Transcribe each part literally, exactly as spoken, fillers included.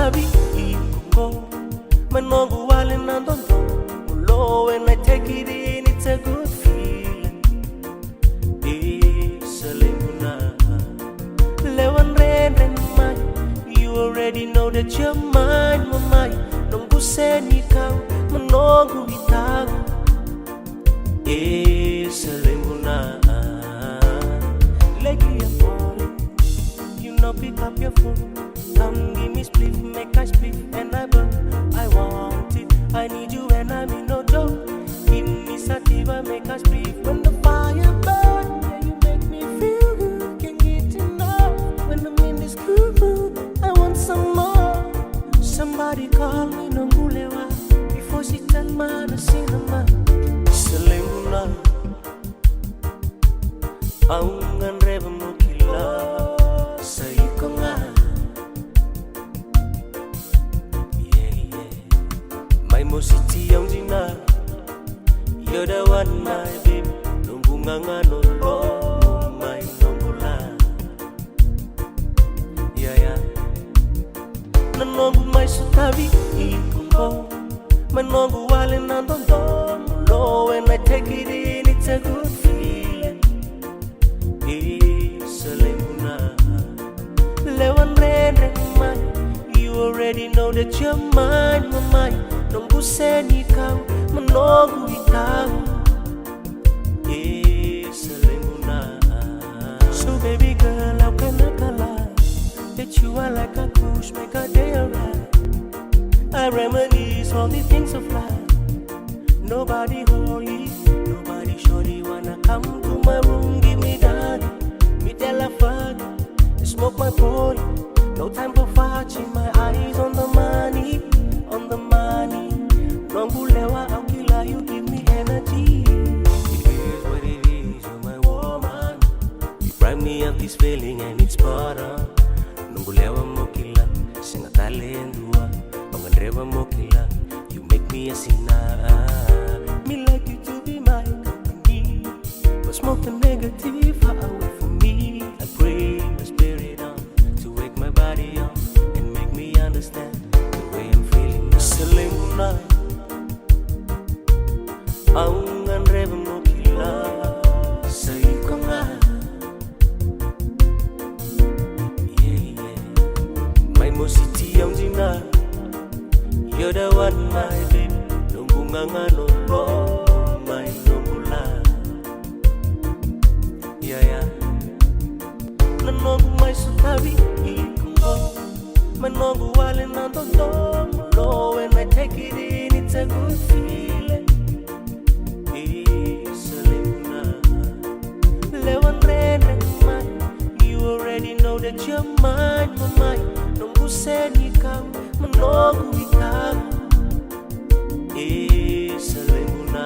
Tavi iko qo mai noqu wale na dodonu. Lo, when I take it in, it's a good feeling. E sa levu na lewa dredre mai. You already know that you're mine, my mine. Noqu senikau, mo noqu itau. E sa levu na. Lately I'm falling. You know, pick up your phone. Come give me spliff, make I spliff and I burn. I want it, I need you and I'm in no joke. Give me sativa, make I spliff when the fire burn. Yeah, you make me feel good, can't get enough. When I'm in this good mood, I want some more. Somebody call me noqu lewa before she turn mana sinama. Sa levu na. Au gadreva mo kila sa iko ga. Yeah, yeah. Mai mositi au dina. You're the one, my babe. Noqu gagano lo, mai noqu la. Yeah, yeah. Na noqu mai sotavi iko qo mai noqu wale na dodonu. Lo, when I take it in, it's a good feeling. E sa levu na. Lewa dredre mai. You already know that you're mine, my mine. Noqu senikau, mo noqu itau. E sa levu na. So baby girl, how can I tell her that you are like a kush, make a day alright? I reminisce all the things of life. Nobody holy, nobody shorty wanna come to my room, give me that. Me tell her fuck, smoke my poly. No time for faci, my eyes on the money, on the money. Noqu lewa au kila, you give me energy. It is what it is, you're my woman. You prime me up this feeling and it's spot on. Noqu lewa mo kila, sega tale e dua. Au gadreva mo kila, you make me a sinner. Me like you to be my company. But smoke the negative far away from me. I pray my spirit on to wake my body up and make me understand the way I'm feeling now. Sa levu na. Au gadreva mo kila sa iko ga. Yeah, yeah. Mai mositi au dina. You're the one, my babe. Noqu gagano lo, mai noqu la. Yeah, yeah. Na noqu mai sotavi iko qo mai noqu wale na dodonu. Lo, when I take it in, it's a good feeling. E sa levu na. Lewa dredre mai. You already know that you're mine, my mine. Noqu senikau, mo noqu itau. E sa levu na.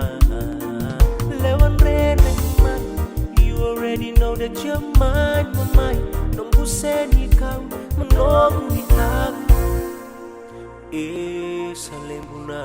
Lewa dredre mai. You already know that you're mine, my mine. Noqu senikau, mo noqu itau. E sa levu na.